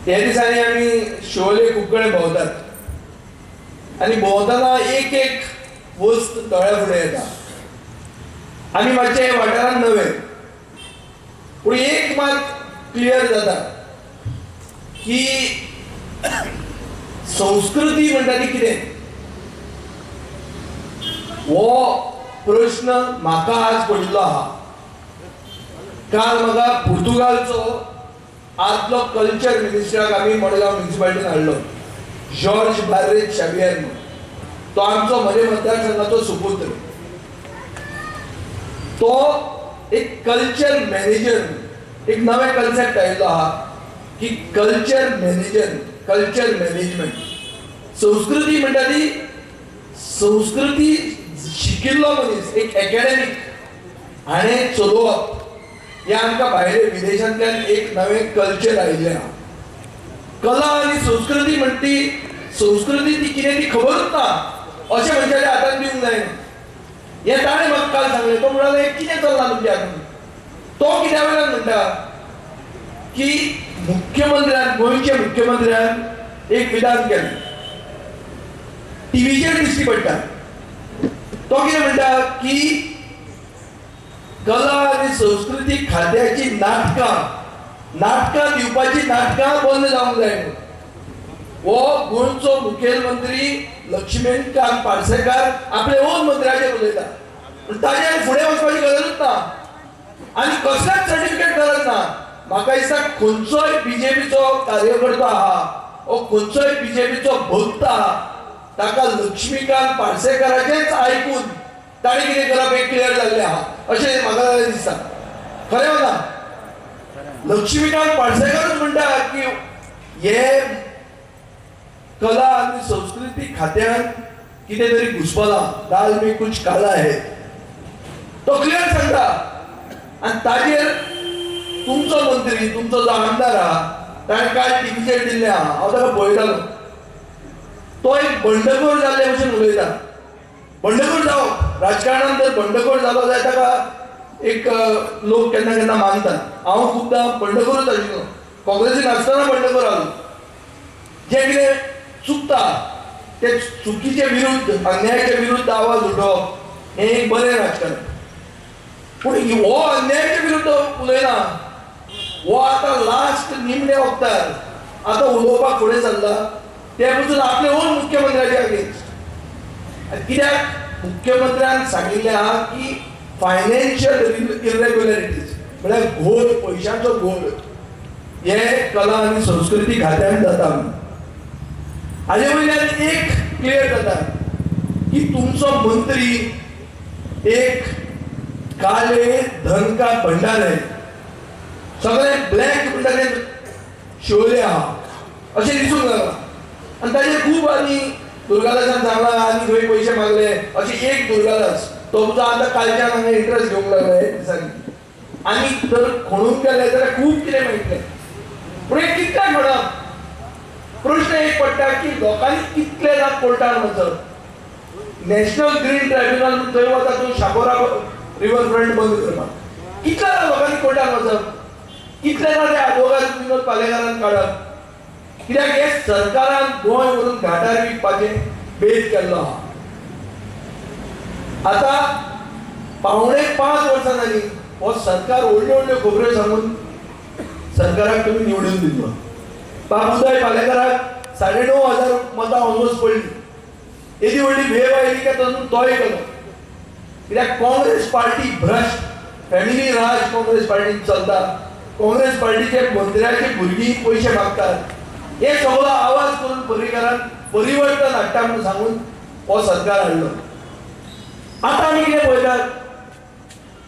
ह्या दिसांनी आमी शिवोले खूब कडेन भोंवतात आनी भोंवतना एक एक वस्त दोळ्या फुडें येता. आमी मातशे वाठारांत नवे, पूण एक मात क्लियर जाता की संस्कृती म्हणटा ती कितें हो प्रश्न म्हाका आज पडिल्लो आहा. काल म्हाका पुर्तुगालचो आदलो कल्चर मिनिस्टराक आमी मडगांव म्युनिसिपालिटीन हाडलो, जॉर्ज बार्रेज शावियर म्हणून. तो आमचो म्हजे मतदारसंघाचो सुपुत्र. तो एक कल्चर मॅनेजर, एक नवें कन्सेप्ट आयिल्लो आहा की कल्चर मॅनेजर, कल्चर मॅनेजमेंट. संस्कृती म्हणटा ती संस्कृती शिकिल्लो मनीस, एक एकॅडमीक हाणें चलोवप हें आमकां भायले विदेशांतल्यान एक नवें कल्चर आयिल्लें आहा. कला आनी संस्कृती म्हणटी संस्कृती ती कितें ती खबरूच ना अशें मनशाच्या हातान दिवंक जायना. हें ताणें म्हाका काल सांगलें. तो म्हणालो हें कितें चल्लां तुमच्या हातून. तो कित्या वयल्यान म्हणटा की मुख्यमंत्र्यान, गोंयच्या मुख्यमंत्र्यान एक विधान केलें, टिवीचेर दिश्टी पडटा. तो कितें म्हणटा की कला आनी संस्कृती खात्याची नाटकां, नाटकां दिवपाची नाटकां बंद जावंक जाय म्हणून. हो गोंयचो मुखेलमंत्री लक्ष्मीकांत पार्सेकार आपले ओन मंत्र्याचेर उलयता, पूण ताजेर फुडें वचपाची गरजूच ना आनी कसलेंच सर्टिफिकेट गरज ना. म्हाका दिसता खंयचोय बीजेपीचो कार्यकर्तो आहा वो खंयचोय बीजेपीचो भक्त आहा ताका लक्ष्मीकांत पार्सेकाराचेंच आयकून ताणें कितें करप हें क्लियर जाल्लें आहा अशें म्हाका दिसता. खरें ना? लक्ष्मीकांत पार्सेकारूच म्हणटा की हे कला आनी संस्कृती खात्यान कितें तरी घुसपलां, दाल में कुछ काला है, तो क्लियर सांगता. आनी ताजेर तुमचो मंत्री, तुमचो जो आमदार आहा ताणें काल टिवीचेर दिल्लें आहा, हांव ताका पळयतालो. तो एक बंडखोर जाल्ले भशेन उलयता. बंडखोर जावप, राजकारणान जर बंडखोर जालो जाल्यार ताका एक लोक केन्ना केन्ना मानतात. हांव खुबदां बंडखोरूच आशिल्लो, काँग्रेसीन आसतना बंडखोर आसलो. जें कितें चुकता ते चुकीचे विरुद्ध, अन्यायाचे विरुद्ध आवाज उठोवप हें एक बरें राजकारण. पूण हो अन्यायाचे विरुद्ध उलयना, हो आतां लास्ट निमणे वखदार आतां उलोवपाक फुडें सरला, ते पसून आपले ओन मुख्यमंत्र्याचे अगेन्स्ट. कित्याक मुख्यमंत्र्यान सांगिल्लें आहा की फायनान्शियल इरेग्युलरिटीज म्हळ्यार घोळ, पयशांचो घोळ हे कला आनी संस्कृती खात्यान जाता. हाजे वयल्यान एक क्लियर जाता की तुमचो मंत्री एक काले धन का भंडार आहे, सगळे ब्लॅक म्हणटा ते शिवोले आहा अशें दिसूंक लागलां. आनी ताजेर खूब आनी दुर्गादासान सांगलां आनी खंय पयशे मागले अशें एक दुर्गादास तो तुजो आतां कालच्यान हांगा इंट्रस्ट घेवंक लागला हे दिसांनी. आनी जर खणून गेले जाल्यार खूब कितें मेळटलें. पूण एक कितलें खणप, प्रश्न एक पडटा की लोकांनी कितले जाण कोर्टान वचप. नॅशनल ग्रीन ट्रायब्युनल थंय वता तूं शापोरा रिवर फ्रंट बंद करपाक, कितले जाण लोकांनी कोर्टान वचप, कितले जाण ते आदवोगाद विनोद पालेकारान काडप. कित्याक हे सरकारान गोंय व्हरून घाटार विकपाचें बेत केल्लो आहा. आतां 4.75 वर्सां जालीं हो सरकार व्हडल्यो व्हडल्यो खबऱ्यो सांगून सरकाराक तुमी निवडून दिल्लो. बाब उदय पालेकाराक 9,500 मतां ऑलमोस्ट पडली. येदी व्हडली वेव आयली काय तातूंत तोय गेलो. कित्याक काँग्रेस पार्टी भ्रश्ट, फॅमिली राज काँग्रेस पार्टीन चलता. काँग्रेस पार्टीचे मंत्र्याचे भुरगीं पयशे मागतात. हे सगळो आवाज करून पर्रीकारान परिवर्तन हाडटा म्हणून सांगून हो सरकार हाडलो. आतां आमी कितें पळयतात,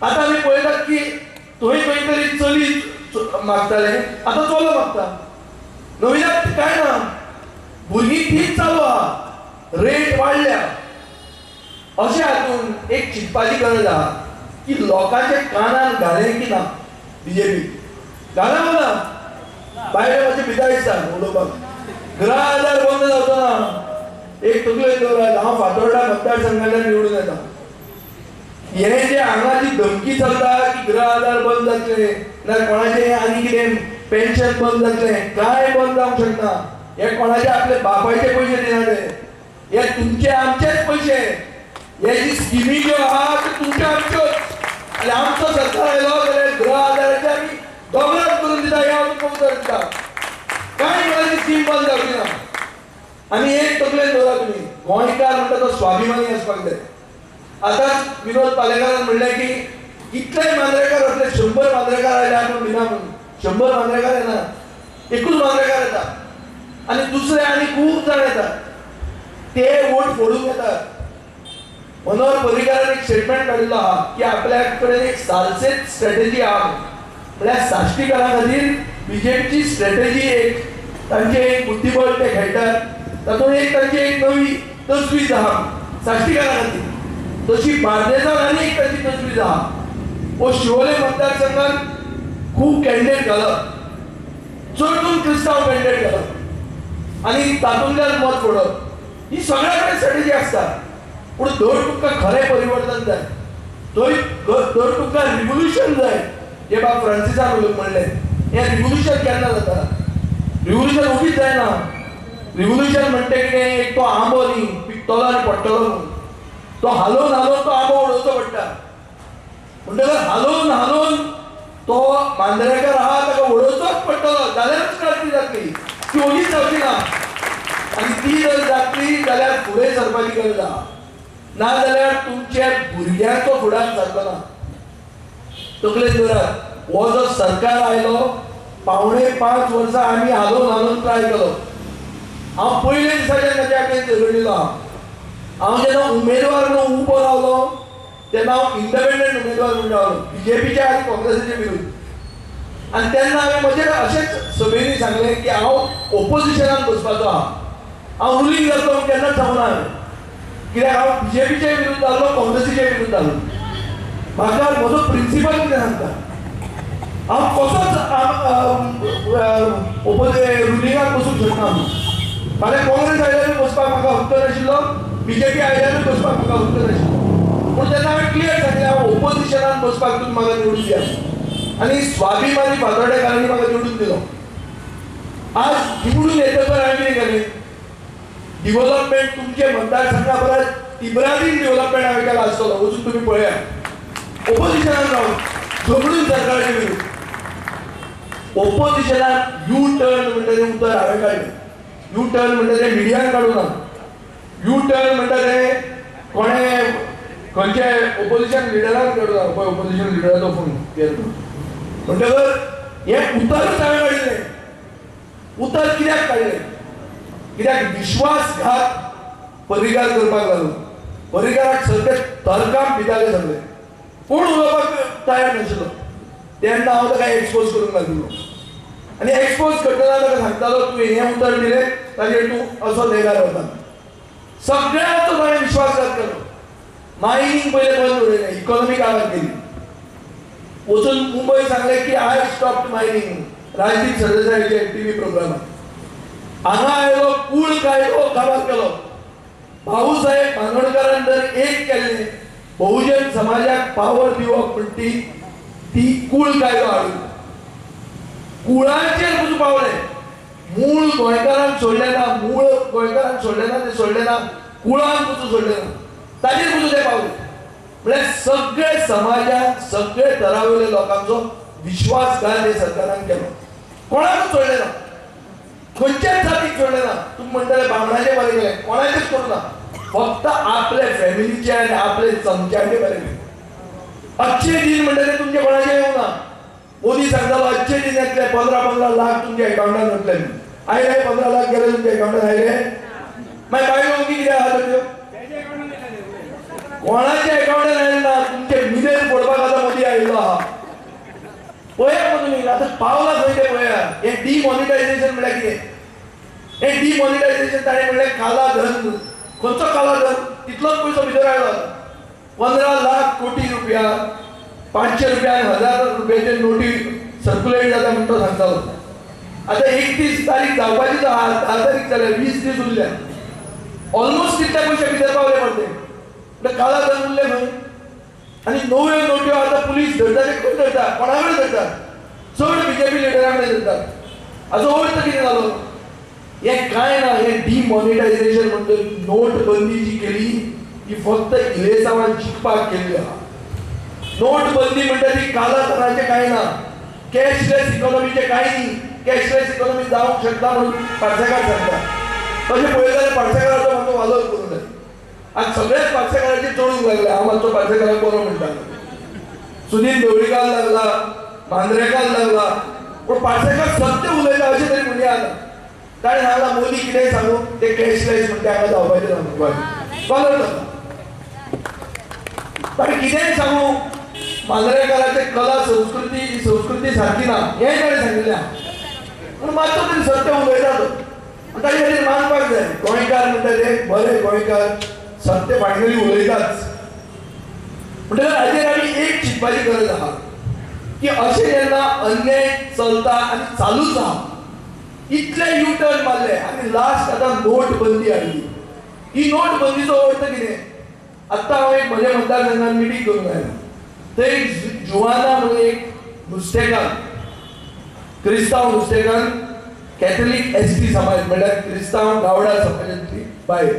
आतां आमी पळयतात की थंय खंय तरी चली मागताले, आतां चलो मागता. नविनात कांय ना, भुरगीं तीच चालू आहा, रेट वाडल्या. अशें हातून एक चिंतपाची गरज आहा की लोकांच्या कानान घालें की ना बीजेपी घाला ना. बायले मातशें भिता दिसता उलोवपाक. गृह आधार बंद जावचो ना, एक तकलेन दवरात. हांव फातोर्डा मतदारसंघांतल्यान निवडून येता. हे जे हांगा जी धमकी चलता की गृह आधार बंद जातले ना कोणाचे आनी कितें पेन्शन बंद जातलें. काय बंद जावंक शकना. हे कोणाचे आपले बापायचे पयशे दिना ते, हे तुमचे आमचेच पयशे. हे जी स्किमी ज्यो आहा त्यो तुमच्यो आमच्योच. आनी आमचो सरकार आयलो जाल्यार गृह आदाराचे आमी दोगरात करून दिता, हे हांव तुमकां उतर दिता. कांय कोणाची स्कीम बंद जावची ना. आनी एक तकलेन दवरा तुमी, गोंयकार म्हणटा तो स्वाभिमानी आसपाक जाय. आतांच विनोद पालेकारान म्हणलें की इतले मांद्रेकार असले 100 मांद्रेकार आयले आपूण भिना म्हणून. 100 मांद्रेकार येना, एकूच मांद्रेकार येता आनी दुसरे आनी खूब जाण येतात, ते वोट फोडून येतात. मनोहर पर्रीकारान एक स्टेटमेंट काडिल्लो आहा की आपल्या कडेन एक सालसेत स्ट्रॅटेजी आहा. म्हळ्यार साश्टीकारा खातीर बीजेपीची स्ट्रॅटेजी एक तांचे एक बुद्धिबळ ते खेळटात, तातूंत एक तांची एक नवी तजवीज आहा साश्टीकारा खातीर. तशी बार्देजान आनी एक तांची तजवीज आहा. हो शिवोले मतदारसंघात खूब कॅन्डिडेट घालप, चडून क्रिस्तांव कॅन्डिडेट घालप आनी तातूंतल्यान मत फोडप, ही सगळ्या कडेन स्ट्रॅटेजी आसता. पूण धर तुमकां खरें परिवर्तन जाय, थंय धर तुमकां रिवोल्युशन जाय. जे बाब फ्रांसिसान म्हणलें, हें रिवोल्युशन केन्ना जाता? रिवोल्युशन ओगीच जायना. रिवोल्युशन म्हणटा कितें, एक तो आंबो न्ही पिकतलो आनी पडटलो म्हणून, तो हालोवन हालोवन तो आंबो उडोवचो पडटा. म्हणटकच हालोवन हालोवन तो मांद्रेकार आहा ताका उडोवचोच पडटलो, जाल्यारूच क्रांती जातली, ती ओगीच जावची ना. आनी ती जर जातली जाल्यार फुडें सरपाची गरज आहा, ना जाल्यार तुमच्या भुरग्यांचो फुडार जातलो ना. तकलेन दवरात, हो जो सरकार आयलो 4.75 वर्सां आमी हालोवन हालोवन ट्राय केलो. हांव पयले दिसाच्यान ताच्या कडेन झगडिल्लो आहा. हांव जेन्ना उमेदवार म्हणून उबो रावलो तेन्ना हांव इंडिपेंडंट उमेदवार म्हणून रावलो, बीजेपीच्या आनी काँग्रेसीच्या विरुद्ध. आनी तेन्ना हांवें म्हजें अशेंच सभेंनी सांगलें की हांव ओपोजिशनान बसपाचो आहा, हांव रुलींग जातलो म्हणून केन्नाच सांगूना हांवें, कित्याक हांव बीजेपीच्या विरुद्ध जाल्लो, काँग्रेसीच्या विरुद्ध जाल्लो. म्हाका म्हजो प्रिंसिपल कितें सांगता, हांव कसोच रुलिंगाक बसूंक शकना. फाल्यां काँग्रेस आयल्यारूय बसपाक म्हाका हक्क नाशिल्लो, बीजेपी आयल्यारूय बसपाक म्हाका हक्क नाशिल्लो. पूण तेन्ना हांवें क्लियर सांगलें, हांव ओपोजिशनान बसपाक तुमी म्हाका निवडून दिया. आनी स्वाभिमानी फातोर्डेकारांनी म्हाका निवडून दिलो. आज निवडून येतकर हांवें कितें केलें, डिवलपमेंट तुमचे मतदारसंघा परस तिब्रादीन डिवलपमेंट हांवें केला आसतलो, वचून तुमी पळया. ओपोजिशनान रावन झगडून सरकाराचे विरुद्ध ओपोजिशनान यू टर्न म्हणटा तें उतर हांवें काडलें. यू टर्न म्हणटा तें मिडियान काडूं ना. यू टर्न म्हणटा तें कोणें खंयचे ओपोजिशन लिडरान काडूं ना, पळय ओपोजिशन लिडराचो फोन केलो. म्हणटकर हें उतरूच हांवें काडिल्लें. उतर कित्याक काडलें? कित्याक विश्वासघात पर्रीकार करपाक लागलो. पर्रीकाराक सगळे तर्काम भिताले, सगळे कोण उलोवपाक तयार नाशिल्लो. तेन्ना हांव ताका एक्सपोज करूंक लागलो आनी एक्सपोज करतना ताका सांगतालो, तुवें हें उतर दिलें ताजेर तूं असो नेगार वता. सगळ्यांचो ताणें विश्वासघात केलो. मायनींग पयलें बंद उडयलें, इकॉनॉमीक आवाज केली. वचून मुंबय सांगलें की I stop mining, Rajdeep सरदेसायाचे टीव्ही प्रोग्रामात. हांगा आयलो, कूळ कायदो काबार केलो. भाऊसाहेब बांदोडकारान जर एक केल्लें, बहुजन समाजाक पावर दिवप म्हणटी ती कूळ कायदो हाडून कुळांचेर पसून पावले. मूळ गोंयकारांक सोडलें ना, मूळ गोंयकारांक सोडलें ना, ते सोडलें ना, कुळांक पसून सोडलें ना, ताजेर पसून ते पावले. म्हळ्यार सगळे समाजाक सगळे तरावयल्या लोकांचो विश्वासघात हे सरकारान केलो. कोणाकूच सोडलें ना, खंयच्याच जातीक सोडलें ना. तुमी म्हणटले बामणाचे बरें केलें, कोणाचेच करूं ना, फक्त आपले फॅमिलीचे आनी आपले चमच्याचे बरें केलें. अच्छे दिन म्हणटा ते तुमचे कोणाचे येवंक ना. मोदी सांगतालो अच्छे दिन येतले, 15-15 लाख तुमच्या अकाउंटान वतले. आयले 15 लाख गेले तुमच्या अकाउंटान आयले? मागीर बायलो ओगी कितें आहा तर त्यो कोणाच्या अकाउंटान आयले ना. तुमचे मिलेर पडपाक आतां मोदी आयिल्लो आहा. पळया मगो तुमी आतां पावला खंय तें पळया. हें डिमॉनिटायझेशन म्हणल्यार कितें? हें डिमॉनिटायझेशन ताणें म्हणलें काला धन. खंयचो काला धन? तितलोच पयसो भितर आयलो. 15 लाख कोटी रुपया, 500 रुपया आनी 1000 रुपयाचे नोटी सर्क्युलेट जाता म्हण तो सांगतालो. आतां 31 तारीख जावपाचीच आहा, 10 तारीख जाल्या, 20 दीस उरल्या. ऑलमोस्ट कितले पयशे भितर पावले पडटे. म्हणल्यार काला धन उरलें खंय? आनी नव्यो नोट्यो आतां पुलीस धरता ते खंय धरता? कोणा कडेन धरता? चड बीजेपी लिडरां कडेन धरतात. हाचो अर्थ कितें जालो? हें कांय ना, हें डिमॉनिटायझेशन म्हणटा नोटबंदी जी केली ती फक्त इलेसांवान जिखपाक केल्ली आहा. नोटबंदी म्हणटा ती कालातराचें कांय ना, कॅशलेस इकॉनॉमीचें कांय न्ही. कॅशलेस इकॉनॉमी जावंक शकता म्हणून पार्सेकार सांगता. तशें पळयत जाल्यार पार्सेकाराचो मातसो वालोर करूंक जाय. आज सगळेच पार्सेकाराचेर चडूंक लागले. हांव मातसो पार्सेकाराक बरो म्हणटा, सुनील ढवळीकार लागला, मांद्रेकार लागला, पूण पार्सेकार सत्य उलयता अशें तरी म्हणया. आतां ताणें सांगलां मोदी कितेंय सांगू ते कॅशलेस म्हणटा हांगा जावपाचें ना. वालोर जाता. ताणें कितेंय सांगू मांद्रेकाराचे कला संस्कृती ही संस्कृती सारकी ना हें ताणें सांगिल्लें आहा. पूण मातसो तरी सत्य उलयता तो, ताजे खातीर मानपाक जाय. गोंयकार म्हणटा ते बरे गोंयकार सत्य फायनली उलयताच. म्हणटकच हाजेर आमी एक चिंतपाची गरज आहा की अशें जेन्ना अन्याय चलता आनी चालूच आहा, इतले यू टर्न मारले आनी लास्ट आतां नोटबंदी हाडली. ही नोटबंदीचो अर्थ कितें? आत्तां हांव एक म्हज्या मतदारसंघात मिटींग करूंक आयला, थंय एक जुवाना म्हणून एक नुस्तेकार, क्रिस्तांव नुस्तेकार, कॅथलीक एस टी समाज म्हणल्यार क्रिस्तांव गावडा समाजांतली बायल,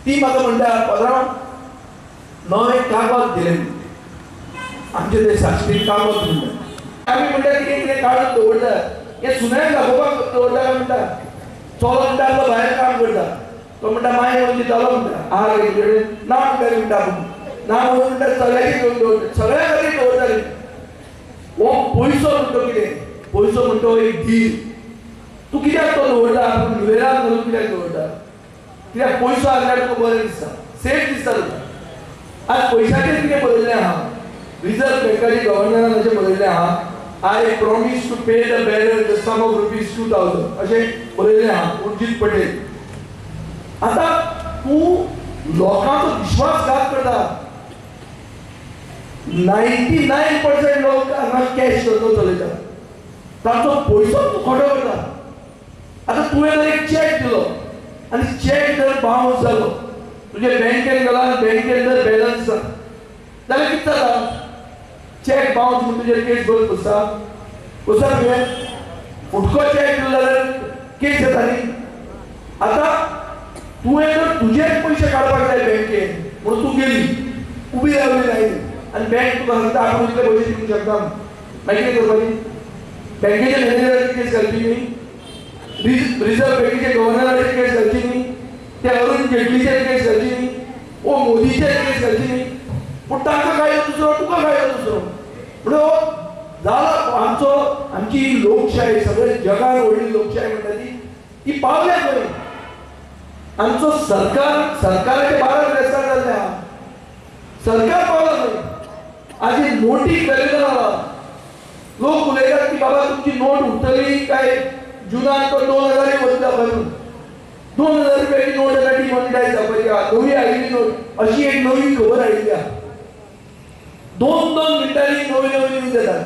ती म्हाका म्हणटा पात्रांव नवें कागद दिलें आमचे ते साश्टीक कागद म्हणटा. आमी म्हणटा कितें कितें काडून दवरता, हें सुनायक दाखोवपाक दवरता काय म्हणटा. चलो म्हणटा आपलो भायर काम करता, तो म्हणटा माय म्हणून दितालो म्हणटा आहा रे तुजे कडेन ना म्हणटाली म्हणटा, आपूण ना म्हणून म्हणटा चल्याची घेवन दवरता, सगळ्या खातीर दवरताली. हो पयसो म्हणटा कितें? पयसो म्हणटा हो एक धीर. तूं कित्याक तो दवरता? आपूण नुवेराक घालून कित्याक दवरता? कित्याक पयसो आसल्यार तुका बरें दिसता, सेफ दिसता तुका. आज पयशाचेर कितें बरयल्लें आहा? रिजर्व बँकाच्या गव्हर्नरान अशें बरयल्लें आहा, I promise to pay the bearer the sum of rupees 2000 अशें बरयल्लें आहा उर्जित पटेल. आतां तूं लोकांचो विश्वासघात करता. 99% लोक हांगा कॅश धंदो चलयतात, तांचो पयसो तूं खोटो करता. आतां तुवें जर एक चॅक दिलो आनी चॅक जर बाउन्स जालो, तुजे बँकेन गेलो आनी बँकेन जर बॅलन्स ना जाल्यार कितें जाता? चॅक बाउन्स म्हणून तुजेर केस बरोवन बसता बसता. तुवें फुटको चॅक दिलो जाल्यार केस येता न्ही. आतां तुवें जर तुजेच पयशे काडपाक जाय बँकेन म्हणून तूं गेली, उबी रावली लायनी आनी बँक तुका सांगता आपूण इतले पयशे दिवंक शकता, मागीर कितें करपाची? बँकेच्या मॅनेजराची केस घालची न्ही, रिजर्व बँकेच्या गव्हर्नराची केस घालची न्ही, ते अरुण जेटलीचेर केस घालची न्ही, ओ मोदीचेर केस घालची न्ही. पूण तांकां कायदो दुसरो, तुका कायदो दुसरो. म्हणून हो जाला आमचो, आमची लोकशाही सगळे जगान व्हडली लोकशाही म्हणटा ती पावल्या खंय. आमचो सरकार सरकाराचे 12 वेस्तार जाल्ले आहा, सरकार पावला खंय. आज ही नोटी कॅलेंडर आहा, लोक उलयतात की बाबा तुमची नोट उरतली काय जुनान तो 2000 वतला भरून 2000 रुपयाची नोट आतां डिमॉनिटायज जावपाची आहा, नवी आयिल्ली नोट अशी एक नवी खबर आयिल्ली आहा. 2-2 मिनटांनी नवी नवी न्यूज येतात.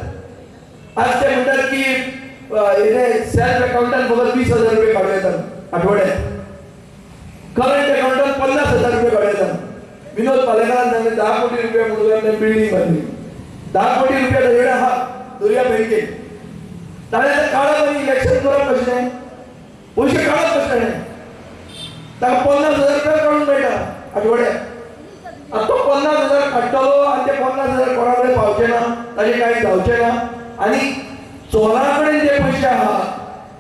आज ते म्हणटात की हे सेल्फ अकाउंटान फकत 20,000 रुपये काडूं येतात आठवड्यात, करंट अकाउंटान 50,000 रुपये काडूं येतात. विनोद पालेकारान सांगलें 10 कोटी रुपया म्हणून बिल्डींग बांदली, 10 कोटी रुपया ताजे आहा दर्या बँकेत. ताणें आतां काडप आनी इलेक्शन करप कशें? तें पयशे काडप कशें ताणें? ताका 50,000 रुपया काडून मेळटा आठवड्याक. आतां तो 50,000 काडटलो आनी ते 50,000 कोणा कडेन पावचे ना, ताजें कांय जावचें ना. आनी चोरा कडेन जे पयशे आहा,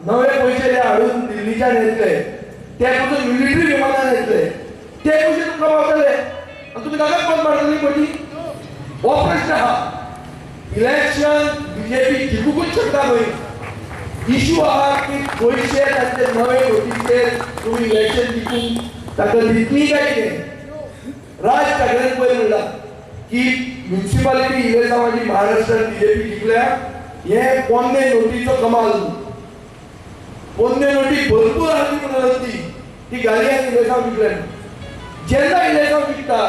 नवे पयशे जे हाडून दिल्लीच्यान येतले ते पसून मिलिटरी विमानान येतले, ते पयशे तुमकां पावतले आनी तुमी ताकाच मत मारतली पयलीं. हो प्रश्न आहा. इलेक्शन बीजेपी जिखूंकूच शकता न्हय. इशू आहा की पयशे तांचे नवे नोटीचेर तुमी इलेक्शन जिखूंक ताका दितली काय कितें? राज ठाकरेन पयर म्हणलां की म्युनिसिपालिटी इलेक्शनाची महाराष्ट्रात बीजेपी जिखल्या हे पोन्ने नोटीचो कमाल. पोन्ने नोटी भरपूर आसली म्हणून ती घाली आनी इलेक्शन जिखले. जेन्ना इलेक्शन जिखता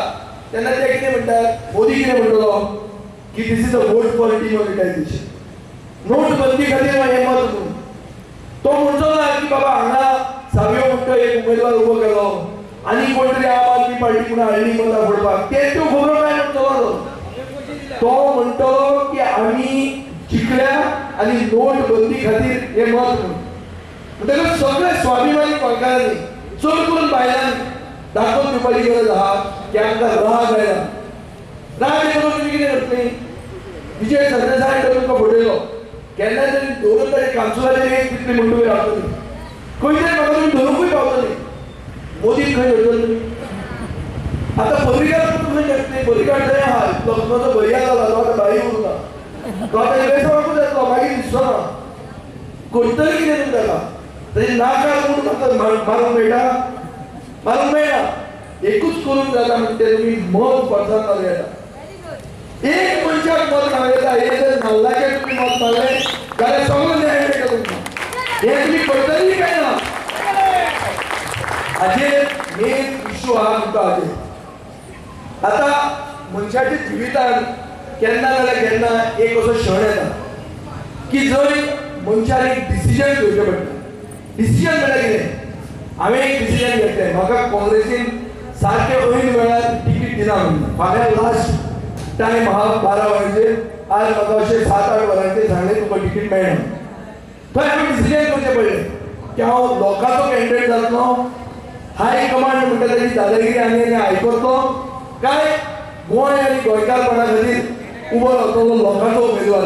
तेन्ना ते कितें म्हणटात, मोदी कितें म्हणटलो की this is a vote for demonetisation, नोटबंदी खातीर हें मत म्हणून. तो म्हणचो ना की बाबा हांगा सावयो म्हणटो एक उमेदवार उबो केलो आनी कोण तरी आम आदमी पार्टी म्हणून हाडली मतां फोडपाक, ते त्यो खबरो काय म्हणटलो तो? तो म्हणटलो की आमी जिखल्या आनी नोटबंदी खातीर हे मत म्हणून. म्हणटकच सगळे स्वाभिमानी गोंयकारांनी, चड करून बायलांनी दाखोवन दिवपाची गरज आहा की आमकां राग आयला. राग येतलो तुमी कितें करतली? विजय सरदेसाय तर तुमकां फटयलो, केन्ना तरी धरून ताचे कानसुलाचेर एक दितली म्हण तुमी रावतली, खंय तरी म्हाका तुमी धरूंकूय पावतली. मोदीक खंय धरतली तुमी? आतां पर्रीकार खंय शकतली? पर्रीकार थंय आहा, लग्नाचो भैया जाला, तो आतां भाई उरला, तो आतां इलेक्शनाकूच येतलो, मागीर दिसचो ना. करतली कितें तुमी ताका? ताचे नाकार म्हूण म्हाका मारूंक मेळटा? मारूंक मेळना. एकूच करूंक जाता म्हणटा तुमी मत परसान घालूं येता. एक मनशाक मत घालूं येता. हे जर नाल्लाचेर तुमी मत मारलें जाल्यार सगळो न्याय मेळटा तुमकां. हें तुमी करतली काय ना? हाचेर मेन इश्यू आहा म्हणटा हाचेर. आतां मनशाच्या जिवितान केन्ना जाल्यार केन्ना एक असो क्षण येता की जंय मनशान एक डिसिजन घेवचें पडटा. डिसिजन म्हणल्यार कितें? हांवें एक डिसिजन घेतलें, म्हाका काँग्रेसीन सारकें ऐन वेळार तिकीट दिना म्हणून. फाल्यां लास्ट टायम आहा 12 वरांचेर, आज म्हाका अशें 7-8 वरांचेर सांगलें तुका तिकीट मेळना. थंय हांवें डिसिजन करचें पडलें की हांव लोकांचो कॅन्डिडेट जातलो, हाय कमांड म्हणटा ताची दादागिरी आनी आनी आयकतलो काय गोंय आनी गोंयकारपणा खातीर उबो रावतलो लोकांचो उमेदवार.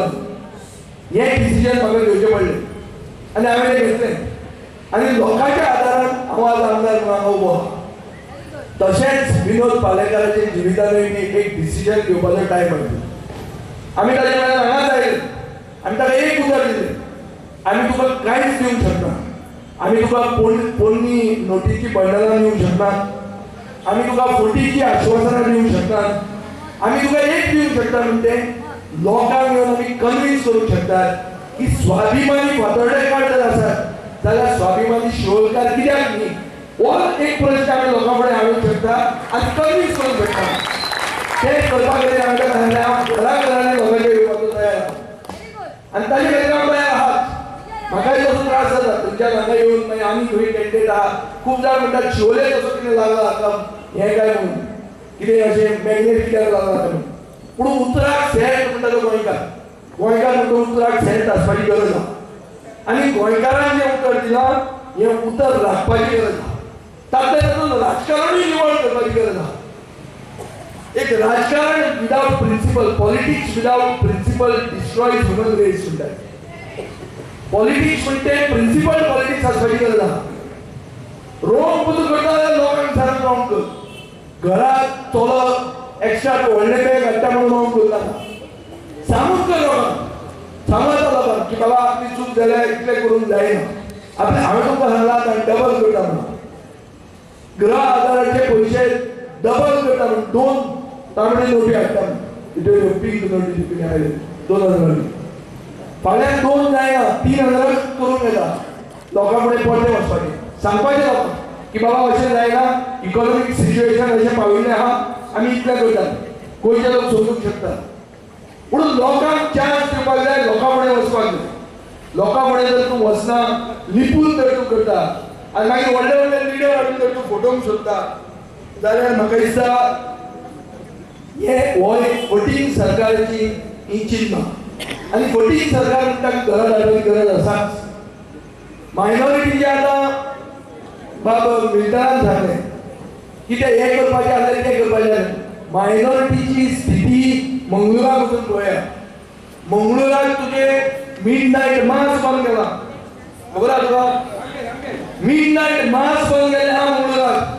हें डिसिजन म्हाका घेवचें पडलें आनी हांवें तें घेतलें आनी लोकांच्या आदारान हांव आज आमदार म्हणून हांगा उबो आहा. तशेंच विनोद पालेकाराच्या जिवितानूय बी एक डिसिजन घेवपाचो टायम आयलो. आमी ताजे वेळार हांगाच आयले आनी ताका एक उतर दिलें, आमी तुका कांयच दिवंक शकना, आमी तुका पोन्नी नोटीची बंडलां दिवंक शकना, आमी तुका फटीची आश्वासनां दिवंक शकना, आमी तुका एक दिवंक शकता म्हणजे लोकांक येवन आमी कन्विन्स करूंक शकतात की स्वाभिमानी फातर्डेकार जर आसात जाल्यार स्वाभिमानी शिवोलकार कित्याक न्ही? हो एक प्रश्न आमी लोकां फुडें हाडूंक शकता आनी कन्विन्स करूंक शकता. तें करपा खातीर आमकां सांगलें, हांव घरा घरांनी लोकांचेर येवपाचो तयार आहा आनी ताजे खातीर हांव तयार आहात. म्हाकाय तसो त्रास जाता तुमच्या हांगा येवन मागीर आमी खंय कॅन्डिडेट आहा. खूब जाण म्हणटात शिवोले तसो कितें लागला आतां हें काय म्हणून, कितें अशें मॅग्नेट कित्याक लागला आतां म्हणून. पूण उतराक सेंट म्हणटा तो गोंयकार, गोंयकार म्हणटा उतराक सेंट आसपाची गरज आहा आनी गोंयकारान जें उतर दिलां हें उतर राखपाची गरज आहा. तातूंतल्या तातूंत राजकारणूय निवळ करपाची गरज आहा. एक राजकारण without principle, politics without principle destroys human race म्हणटात. पॉलिटिक्स म्हणटे प्रिंसिपल पॉलिटिक्स आसपाची गरज आहा. रोंग पसून करता जाल्यार लोकांक सांग रोंग कर, घरात चलो एक्स्ट्रा व्हडलें बॅग हाडटा म्हणून रोंग करता, सांगूच कर लोकांक, सांगता लोकांक की बाबा आपली चूक जाल्यार इतलें करूंक जायना. आपलें हांवें तुमकां सांगलां आतां डबल करता म्हणून, गृह आधाराचे पयशे डबल करता म्हणून, 2 तांबडी नोटी हाडटा म्हणून, पीक नोटी कितें आयले 2000, फाल्यां 2 जायना 3000 करूंक येता. लोकां फुडें परतें वचपाचें, सांगपाचें लोकांक की बाबा अशें जायना, इकॉनॉमीक सिच्युएशन अशें पाविल्लें आहा, आमी इतलें करतात. गोंयचे लोक समजूंक शकतात. म्हणून लोकांक चान्स दिवपाक जाय, लोकां फुडें वचपाक जाय. लोकां फुडें जर तूं वचना, लिपून जर तूं करता आनी मागीर व्हडले व्हडले लिडर हाडून जर तूं फटोवंक सोदता जाल्यार म्हाका दिसता हें हो एक फटींग सरकाराची ही चिन्ह. आनी फटींग सरकार म्हणटा घरा धाडपाची गरज आसाच. मायनॉरिटीचे आतां बाब मिल्टनान सांगलें की ते हें करपाचें आसलें तें करपाचें आसलें. मायनॉरिटीची स्थिती मंगळुराक वचून पळया. मंगळुराक तुजें मिड नायट मास बंद केला, खबर आहा तुका? मिड नायट मास बंद केल्लें आहा मंगळुराक.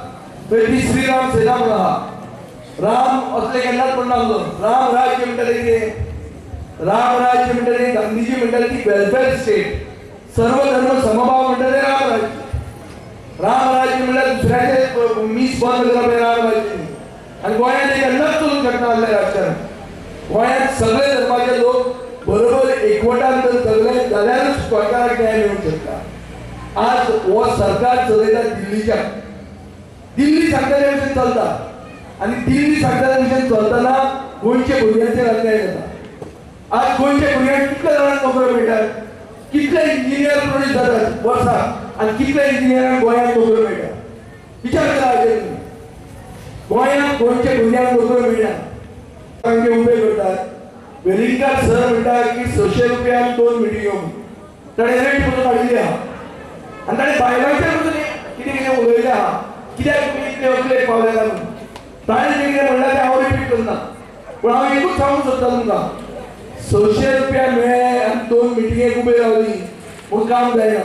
थंय ती श्रीराम सेना म्हणून आहा. राम असले केन्नाच म्हणना आसलो. राम राज्य म्हणटा तें कितें? राम राज्य म्हणटा तें गांधीजी म्हणटाले ती वेलफेअर स्टेट, सर्वधर्म समभाव म्हणटा तें राम राज्य. राम राज्य म्हणल्यार दुसऱ्याचे मीस बंद करप हें राम राज्य न्ही. आनी गोंयांत हें केन्नाच चलूंक शकना आसलें राजकारण. गोंयांत सगळे धर्माचे लोक बरोबर एकवटान जर जगले जाल्यारूच गोंयकारांक न्याय मेळूंक शकता. आज हो सरकार चलयता दिल्लीच्या, दिल्ली सांगता त्या भशेन चलता आनी दिल्ली सांगता त्या भशेन चलतना गोंयच्या भुरग्यांचेर अन्याय जाता. आज गोंयच्या भुरग्यांक कितल्या जाणांक नोकऱ्यो मेळटात, कितले इंजिनियर प्रोड्यूस जातात वर्साक आनी कितले इंजिनियरांक गोंयांत नोकऱ्यो मेळटा, विचार करा हाचेर तुमी. गोंयांत गोंयच्या भुरग्यांक नोकऱ्यो मेळना, तांचे उबे करतात. वेलिंगकार सर म्हणटा की 600 रुपयान 2 मिटिंग्यो ताणें रेट म्हणून काडिल्ली आहा आनी ताणें बायलांचेर पसून कितें कितें उलयलें आहा कित्याक तुमी इतले अकलेक पावले काय म्हणून. ताणें जें कितें म्हणलां तें हांव रिपीट करना, पूण हांव एकूच सांगूंक सोदता तुमकां, 600 रुपया मेळ्ळे आनी 2 मिटिंगेक उबे रावली पूण काम जायना.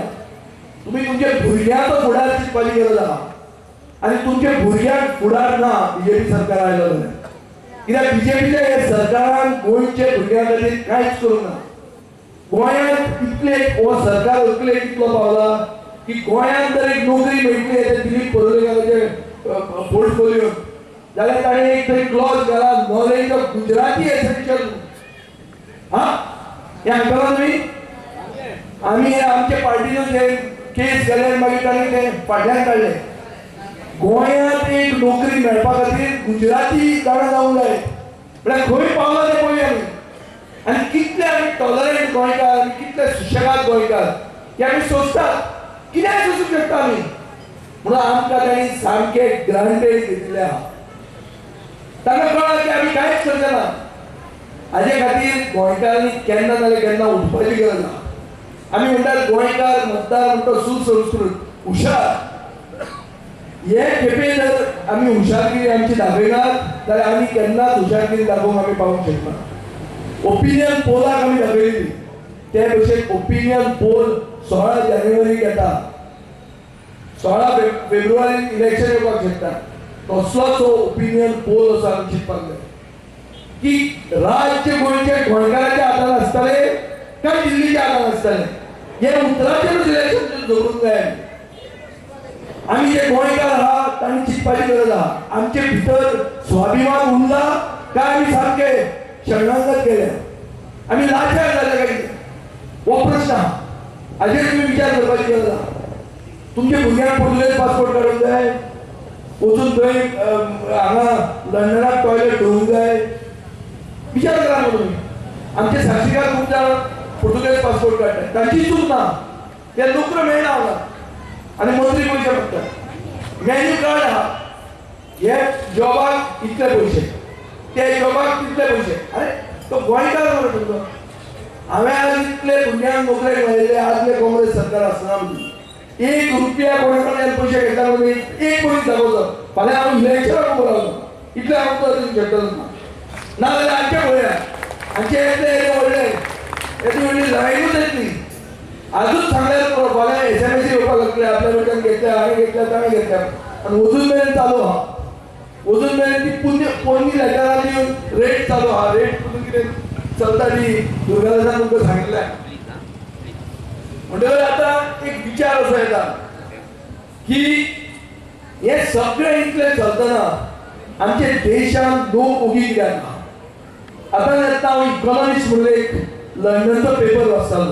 तुमी तुमच्या भुरग्यांचो फुडार चिंतपाची गरज आहा आनी तुमच्या भुरग्यांक फुडार ना बीजेपी सरकार आयलो जाल्यार. कित्याक बीजेपीच्या हे सरकारान गोंयच्या भुरग्यां खातीर कांयच करूंक ना. गोंयांत इतले हो सरकार अकलेक इतलो पावला की गोंयांत जर एक नोकरी मेळटली ते दिलीप परुळेकाराचे पोर्टफोलियो जाल्यार ताणें एक तरी क्लॉज घाला नॉलेज ऑफ गुजराती एसेन्शियल. हा हें आयकलां तुमी? आमी आमचे पार्टीचो जे केस घाले मागीर ताणें ते फाटल्यान काडले. गोंयांत एक नोकरी मेळपा खातीर गुजराती जाणा जावंक जाय म्हळ्यार खंय पावला तें पळोवया आमी. आनी कितले आमी टॉलरंट गोंयकार, कितले सुशेगाद गोंयकार की आमी सोंसतात, कितेंय सोंसूंक शकता आमी. म्हणून आमकां तांणी सामकें ग्रांटेड घेतिल्लें आहा. तांकां कळ्ळां की आमी कांयच करचे ना. हाजे खातीर गोंयकारांनी केन्ना जाल्यार केन्ना उठपाची गरज आहा. आमी म्हणटात गोंयकार मतदार म्हणटा सुसंस्कृत हुशार. हे खेपे जर आमी हुशारगिरी आमची दाखयनात जाल्यार आमी केन्नाच हुशारगिरी दाखोवंक आमी पावूंक शकना. ओपिनियन पोलाक आमी दाखयली ते भशेन ओपिनियन पोल 16 जानेवारीक येता, 16 फेब्रुवारीक इलेक्शन येवपाक शकता. तसलोच हो ओपिनियन पोल असो आमी चिंतपाक जाय की राज्य गोंयच्या गोंयकाराच्या हातान आसतलें काय दिल्लीच्या हातान आसतलें हे उतराचेरूच इलेक्शन दवरूंक जाय. आमी जे गोंयकार आहा तांणी चिंतपाची गरज आहा. आमचे भितर स्वाभिमान उरला काय आमी सामके शरणागत केले, आमी लाचार जाले काय कितें, हो प्रश्न आहा. हाजेर तुमी विचार करपाची गरज आहा. तुमच्या भुरग्यांक पोर्तुगेज पासपोर्ट काडूंक जाय, वचून थंय हांगा लंडनाक टॉयलेट धुवूंक जाय, विचार करा न्हू तुमी. आमचे साक्षीकार खूब जाण पोर्तुगेज पासपोर्ट काडटात, तांची चूक ना, ते नोकऱ्यो मेळना हांगा आनी मंत्री पयशे मागतात. मेन्यू कार्ड आहा, हे जॉबाक इतले पयशे, ते जॉबाक तितले पयशे. अरे तो गोंयकार मरे तुमचो. हांवें आज इतले भुरग्यांक नोकरेक लायिल्ले आदले काँग्रेस सरकार आसतना 1 रुपया कोणा कडल्यान पयशे घेतला म्हणून एक मनीस दाखोवचो, फाल्यां हांव इलेक्शनाक उबो रावलो इतलें हांव दिवंक शकता तुमकां. ना जाल्यार आमचें पळया, आमचे येतले येदे व्हडले येदी व्हडली लायनूच येतली. आजूच सांगल्यार पुरो, फाल्यां एसएमएस येवपाक लागतले, आपल्या कडल्यान घेतल्या, हांवें घेतल्या, ताणें घेतल्या, आनी वचून मेरेन चालू आहा. वचून मेरेन ती पोन्नी लेटरां दिवन रेट चालू आहा. रेट पसून कितें चलता ती दुर्गादासान तुमकां सांगिल्लें. म्हणटकच आतां एक विचार असो येता की हे सगळें इतलें चलतना आमच्या देशांत लोक ओगी कित्याक ना. आतां येता हांव इकॉनॉमिस्ट म्हणून एक लंडनचो पेपर वाचतालो,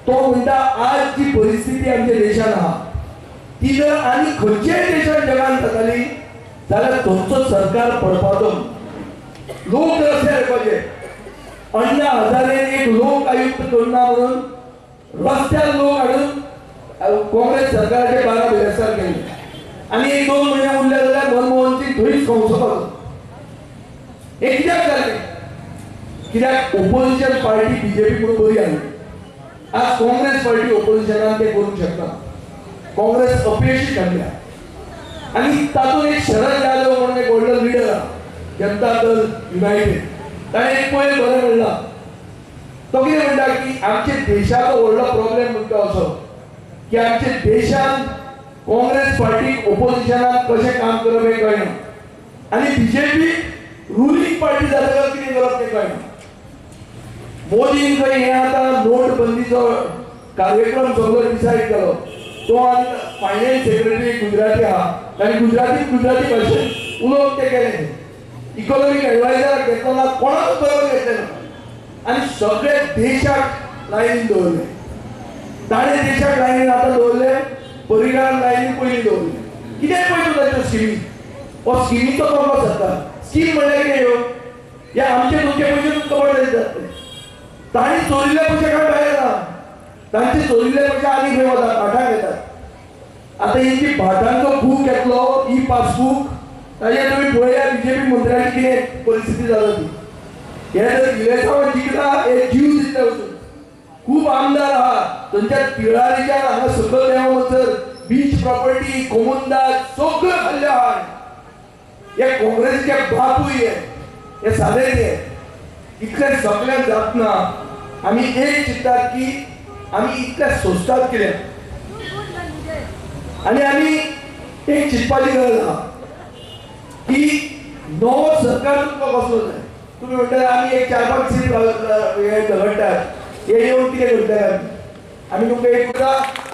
तो म्हणटा आज जी परिस्थिती आमच्या देशान आहा ती जर आनी खंयच्याय देशान जगान जाताली जाल्यार थंयचो सरकार पडपाचो. लोक रस्त्यार येवपाचे. अण्णा हजारेन एक लोक आयुक्त करना म्हणून रस्त्यार लोक हाडून काँग्रेस सरकाराचे 12 बेरेस्तार केले आनी एक 2 म्हयने उरले जाल्यार मनमोहन सिंग थंयच सोंसपाचो. हें कित्याक जालें? कित्याक ओपोजिशन पार्टी बीजेपी म्हणून बरी आसली. आज काँग्रेस पार्टी ओपोजिशनान ते करूंक शकना. काँग्रेस अपयशी ठरल्या आनी तातूंत एक शरद यादव म्हणून एक व्हडलो लिडर आहा, जनता दल युनायटेड, ताणें एक पयर बरें म्हणलां. तो कितें म्हणटा की आमच्या देशाचो व्हडलो प्रॉब्लेम म्हणटा असो की आमच्या देशान काँग्रेस पार्टी ओपोजिशनान कशें काम करप हें कळना आनी बीजेपी रुलींग पार्टी जातकच कितें करप तें कळना. मोदीन खंय हें आतां नोटबंदीचो कार्यक्रम सगळो डिसायड केलो. तो आनी फायनान्स सेक्रेटरी गुजराती आहा, ताणें गुजराती गुजराती भाशेन उलोवन तें केलें. इकॉनॉमीक एडवायजराक घेतलो ना, कोणाकूच बरोबर घेतलें ना आनी सगळे देशाक लायनीन दवरले. ताणें देशाक लायनीन आतां दवरले, परिकारान लायनीन पयलीं दवरले. कितें पयशे ताच्यो स्किमी, हो स्किमीचो पंगो सरकार. स्कीम म्हणल्यार कितें ह्यो? हे आमचे तुमचे पयशे तुमकां पडले दितात. तांणी चोरिल्ले पयशे काय भायर ना, तांचे चोरिल्ले पयशे आनी खंय वतात, भाटांक येतात. आतां ही भाटांचो बूक येतलो, ई पासबूक, ताजेर तुमी पळया बीजेपी मंत्र्यांची कितें परिस्थिती जाता ती. हे जर इलेक्सांव जिखला हे जीव दितले वचून. खूब आमदार आहा थंयच्या तिळारीच्यान हांगा सकयल देंव वचर बीच प्रॉपर्टी कोमुंदाद सगळ्यो खाल्ल्यो आहा. हे काँग्रेसीचे बापूय हे सादे न्ही. इतले सगळ्यांक जातना आमी एक चिंतात की आमी इतले सोंसतात कित्याक आनी आमी एक चिंतपाची गरज आहा की नवो सरकार तुमकां कसलो जाय. तुमी म्हणटात आमी एक 4-5 सीट हे झगडटात, हे येवन कितें करतले आमी? आमी तुमकां एक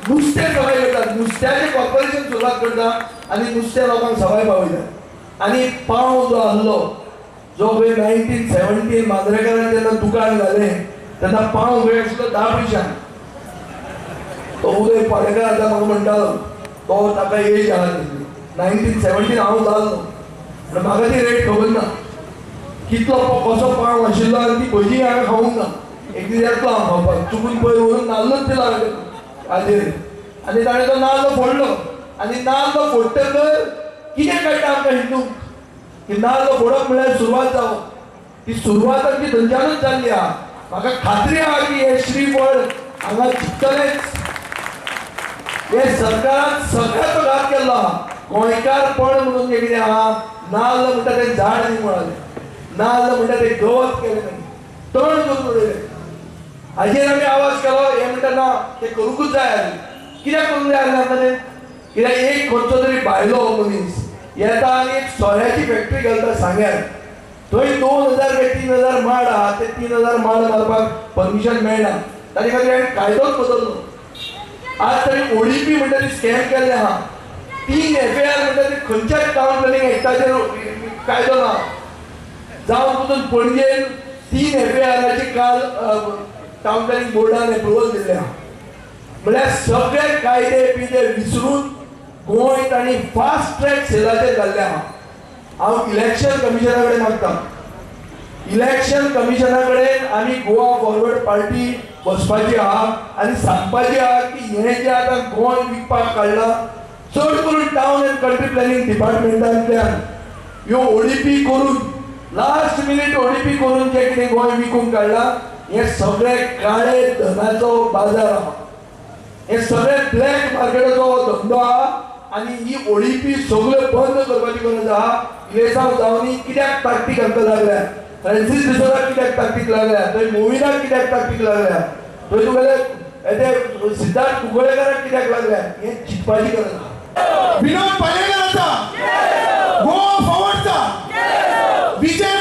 नुस्तें सवाय करतात, नुस्त्याचें कॉर्पोरेशन सुरवात करता आनी नुस्तें लोकांक सवाय पावयतात. आनी पांव जो आहलो जो पळय 1917 मांद्रेकारान जेन्ना दुकान घालें तेन्ना पांव खंय आशिल्लो 10 पयशांक. तो उदय पालेकार आतां म्हाका म्हणटालो तो ताका एज आहा 1917 हांव जाल्लो पूण म्हाका ती रेट खबर ना कितलो कसो पांव आशिल्लो आनी ती भजी हांवें खावंक ना. एक दीस येतलो हांव खावपाक चुकून पयर व्हरून नाल्लूच दिला हांवें हाजेर आनी ताणें तो नाल्ल फोडलो आनी नाल्ल फोडटकर कितें कळटा आमकां हिंदूंक की नाल्ल फोडप म्हळ्यार सुरवात जावप. ती सुरवात आमची थंयच्यानूच जाल्ली आहा. म्हाका खात्री आहा की हे श्रीफळ हांगा जिखतलेच. हे सरकारान सगळ्याचो घात केल्लो आहा. गोंयकारपण म्हणून जें कितें आहा नाल्ल म्हणटा तें झाड न्ही म्हळालें, नाल्ल म्हणटा तें गवत केलें, तण करून उडयलें. हाजेर आमी आवाज केलो. हे म्हणटा ना तें करूंकूच जाय आसलें. कित्याक करूंक जाय आसलें आमकां तें? कित्याक एक खंयचो तरी भायलो मनीस येता आनी एक सोऱ्याची फॅक्टरी घालता सांग्यार, थंय 2000 काय 3000 माड आहा, ते 3000 माड मारपाक परमिशन मेळना. ताजे खातीर हांवें कायदोच बदल्लो. आज तरी ओडीपी म्हणटा ती स्कॅम केल्लें आहा. 3 FIR म्हणटा ती खंयच्याच टावन प्लॅनिंग एक्टाचेर कायदो ना. जावन पसून पणजेन 3 FIRाची काल टावन प्लॅनिंग बोर्डान एप्रुवल दिल्लें आहा. म्हळ्यार सगळे कायदे बिदे विसरून गोंय तांणी फास्ट ट्रॅक सेलाचेर घाल्लें आहा. हांव इलेक्शन कमिशना कडेन मागता, इलेक्शन कमिशना कडेन आमी गोवा फॉरवर्ड पार्टी वचपाची आहा आनी सांगपाची आहा की हें जें आतां गोंय विकपाक काडलां चड करून टावन एंड कंट्री प्लॅनिंग डिपार्टमेंटांतल्यान ह्यो ओडीपी करून लास्ट मिनीट ओडीपी करून जें कितें गोंय विकूंक काडलां हें सगळें काळे धनाचो बाजार आहा, हें सगळें ब्लॅक मार्केटाचो धंदो आहा आनी ही ओडीपी सगळ्यो बंद करपाची गरज आहा. इलेसांव जावनी कित्याक ताकतीक हांकां लागल्या, फ्रांसीस डिसोजाक कित्याक ताकतीक लागल्या, थंय मोविनाक कित्याक ताकतीक लागल्या, थंय तुगेले ते सिद्धार्थ कुंकळेकाराक कित्याक लागल्या, हें चिंतपाची गरज आहा. विनोद पालेकराचा, गोवा फॉरवर्डचा, विजय